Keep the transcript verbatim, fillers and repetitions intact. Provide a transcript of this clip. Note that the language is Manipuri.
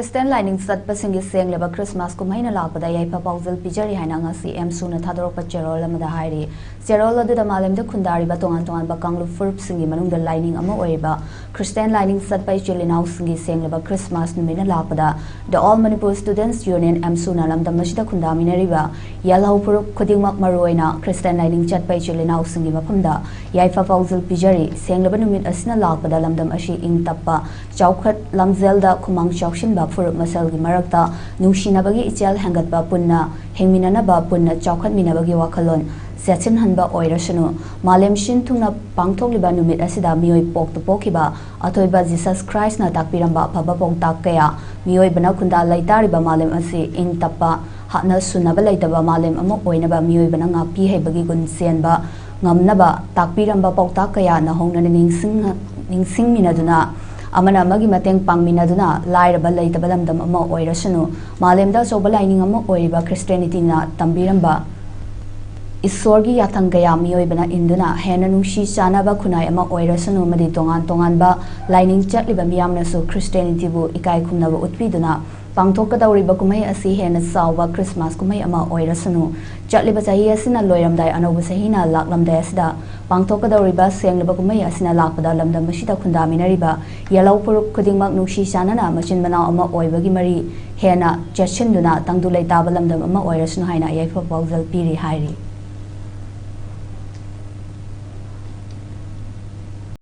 ꯈ꯭ꯔꯤꯁꯇꯤꯌꯥꯟ ꯂꯥꯏꯅꯤꯡ ꯆꯠꯄꯁꯤꯡꯒꯤ ꯁꯦꯡꯂꯕ ꯈ꯭ꯔꯤꯁꯃꯥꯁ ꯀꯨꯝꯍꯩꯅ ꯂꯥꯛꯄꯗ ꯌꯥꯏꯐ ꯄꯥꯎꯖꯦꯜ ꯄꯤꯖꯔꯤ ꯍꯥꯏꯅ ꯉꯁꯤ ꯑꯦꯝꯁꯨꯅ ꯊꯥꯗꯣꯔꯛꯄ ꯆꯦꯔꯣꯜ ꯑꯃꯗ ꯍꯥꯏꯔꯤ꯫ ꯆꯦꯔꯣꯜ ꯑꯗꯨꯗ ꯃꯥꯂꯦꯝꯗ ꯈꯨꯟꯗꯥꯔꯤꯕ ꯇꯣꯉꯥꯟ ꯇꯣꯉꯥꯟꯕ ꯀꯥꯡꯂꯨꯞ ꯐꯨꯔꯨꯞꯁꯤꯡꯒꯤ ꯃꯅꯨꯡꯗ ꯂꯥꯏꯅꯤꯡ ꯑꯃ ꯑꯣꯏꯔꯤꯕ ꯈ꯭ꯔꯤꯁꯇꯤꯌꯥꯟ ꯂꯥꯏꯅꯤꯡ ꯆꯠꯄ ꯏꯆꯤꯜ ꯏꯅꯥꯎꯁꯤꯡꯒꯤ ꯁꯦꯡꯂꯕ ꯈ꯭ꯔꯤꯁꯃꯥꯁ ꯅꯨꯃꯤꯠꯅ ꯂꯥꯛꯄꯗ The All Manipur Students Union, ꯑꯦꯝꯁꯨꯅ ꯂꯝꯗꯝ ꯑꯁꯤꯗ ꯈꯨꯟꯗꯥꯃꯤꯟꯅꯔꯤꯕ ꯌꯦꯜꯍꯧ ꯐꯨꯔꯨꯞ ꯈꯨꯗꯤꯡꯃꯛ, ꯃꯔꯨꯑꯣꯏꯅ ꯈ꯭ꯔꯤꯁꯇꯤꯌꯥꯟ ꯂꯥꯏꯅꯤꯡ ꯆꯠꯄ ꯏꯆꯤꯜ ꯏꯅꯥꯎꯁꯤꯡꯒꯤ ꯃꯐꯝꯗ ꯌꯥꯏꯐ ꯄꯥꯎꯖꯦꯜ ꯄꯤꯖꯔꯤ꯫ ꯁꯦꯡꯂꯕ ꯅꯨꯃꯤꯠ ꯑꯁꯤꯅ ꯂꯥꯛꯄꯗ ꯂꯝꯗꯝ ꯑꯁꯤ ꯏꯪ ꯇꯞꯄ, ꯆꯥꯎꯈꯠ ꯂꯝꯖꯦꯜꯗ ꯈꯨꯃꯥꯡ ꯆꯥꯎꯁꯤꯟꯕ ꯐꯨꯔꯨꯞ ꯃꯁꯦꯜꯒꯤ ꯃꯔꯛꯇ ꯅꯨꯡꯁꯤꯅꯕꯒꯤ ꯏꯆꯦꯜ ꯍꯦꯟꯒꯠꯄ, ꯄꯨꯟꯅ ꯍꯤꯡꯃꯤꯟꯅꯅꯕ, ꯄꯨꯟꯅ ꯆꯥꯎꯈꯠꯃꯤꯟꯅꯕꯒꯤ ꯋꯥꯈꯜꯂꯣꯟ ꯆꯦꯠꯁꯤꯟꯍꯟꯕ ꯑꯣꯏꯔꯁꯅꯨ꯫ ꯃꯥꯂꯦꯝ ꯁꯤꯟ ꯊꯨꯡꯅ ꯄꯥꯡꯊꯣꯛꯂꯤꯕ ꯅꯨꯃꯤꯠ ꯑꯁꯤꯗ ꯃꯤꯑꯣꯏ ꯄꯣꯛꯇ ꯄꯣꯛꯈꯤꯕ ꯑꯊꯣꯏꯕ ꯖꯤꯁꯁ ꯈ꯭ꯔꯥꯏꯁꯅ ꯇꯥꯛꯄꯤꯔꯝꯕ ꯑꯐꯕ ꯄꯥꯎꯇꯥꯛ ꯀꯌꯥ, ꯃꯤꯑꯣꯏꯕꯅ ꯈꯨꯟꯗꯥ ꯂꯩꯇꯥꯔꯤꯕ ꯃꯥꯂꯦꯝ ꯑꯁꯤ ꯏꯪ ꯇꯞꯄ, ꯍꯥꯠꯅ ꯁꯨꯅꯕ ꯂꯩꯇꯕ ꯃꯥꯂꯦꯝ ꯑꯃ ꯑꯣꯏꯅꯕ ꯃꯤꯑꯣꯏꯕꯅ ꯉꯥꯛꯄꯤ ꯍꯩꯕꯒꯤ ꯒꯨꯟ ꯆꯦꯟꯕ ꯉꯝꯅꯕ ꯇꯥꯛꯄꯤꯔꯝꯕ ꯄꯥꯎꯇꯥꯛ ꯀꯌꯥ ꯅꯧꯍꯧꯅꯅ ꯅꯤꯡꯁꯤꯡ-, ꯅꯤꯡꯁꯤꯡꯃꯤꯟꯅꯗꯨꯅ, ꯑꯃꯅ ꯑꯃꯒꯤ ꯃꯇꯦꯡ ꯄꯥꯡꯃꯤꯟꯅꯗꯨꯅ, ꯂꯥꯏꯔꯕ ꯂꯩꯇꯕ ꯂꯝꯗꯝ ꯑꯃ ꯑꯣꯏꯔꯁꯅꯨ, ꯃꯥꯂꯦꯝꯗ ꯑꯆꯧꯕ ꯂꯥꯏꯅꯤꯡ ꯑꯃ ꯑꯣꯏꯔꯤꯕ ꯈ꯭ꯔꯤꯁꯇꯤꯌꯥꯅꯤꯇꯤꯅ ꯇꯝꯕꯤꯔꯝꯕ ꯏꯁꯣꯔꯒꯤ ꯌꯥꯊꯪ ꯀꯌꯥ ꯃꯤꯑꯣꯏꯕꯅ ꯏꯟꯗꯨꯅ, ꯍꯦꯟꯅ ꯅꯨꯡꯁꯤ ꯆꯥꯟꯅꯕ ꯈꯨꯟꯅꯥꯏ ꯑꯃ ꯑꯣꯏꯔꯁꯅꯨ, ꯑꯃꯗꯤ ꯇꯣꯉꯥꯟ ꯇꯣꯉꯥꯟꯕ ꯂꯥꯏꯅꯤꯡ ꯆꯠꯂꯤꯕ ꯃꯤꯌꯥꯝꯅꯁꯨ ꯈ꯭ꯔꯤꯁꯇꯤꯌꯥꯅꯤꯇꯤꯕꯨ ꯏꯀꯥꯏ ꯈꯨꯝꯅꯕ ꯎꯠꯄꯤꯗꯨꯅ, ꯄꯥꯡꯊꯣꯛꯀꯗꯧꯔꯤꯕ ꯀꯨꯝꯍꯩ ꯑꯁꯤ ꯍꯦꯟꯅ ꯆꯥꯎꯕ ꯈ꯭ꯔꯤꯁꯃꯥꯁ ꯀꯨꯝꯍꯩ ꯑꯃ ꯑꯣꯏꯔꯁꯅꯨ꯫ ꯆꯠꯂꯤꯕ ꯆꯍꯤ ꯑꯁꯤꯅ ꯂꯣꯏꯔꯝꯗꯥꯏ, ꯑꯅꯧꯕ ꯆꯍꯤꯅ ꯂꯥꯛꯂꯝꯗꯥꯏ ꯑꯁꯤꯗ ꯄꯥꯡꯊꯣꯛꯀꯗꯧꯔꯤꯕ ꯁꯦꯡꯂꯕ ꯀꯨꯝꯍꯩ ꯑꯁꯤꯅ ꯂꯥꯛꯄꯗ ꯂꯝꯗꯝ ꯑꯁꯤꯗ ꯈꯨꯟꯗꯥꯃꯤꯟꯅꯔꯤꯕ ꯌꯦꯜꯍꯧ ꯐꯨꯔꯨꯞ ꯈꯨꯗꯤꯡꯃꯛ ꯅꯨꯡꯁꯤ ꯆꯥꯟꯅꯅ ꯃꯆꯤꯟ ꯃꯅꯥꯎ ꯑꯃ ꯑꯣꯏꯕꯒꯤ ꯃꯔꯤ ꯍꯦꯟꯅ ꯆꯦꯠꯁꯤꯟꯗꯨꯅ ꯇꯪꯗꯨ ꯂꯩꯇꯥꯕ ꯂꯝꯗꯝ ꯑꯃ ꯑꯣꯏꯔꯁꯅꯨ ꯍꯥꯏꯅ ꯌꯥꯏꯐ ꯄꯥꯎꯖꯦꯜ ꯄꯤꯔꯤ ꯍꯥꯏꯔꯤ꯫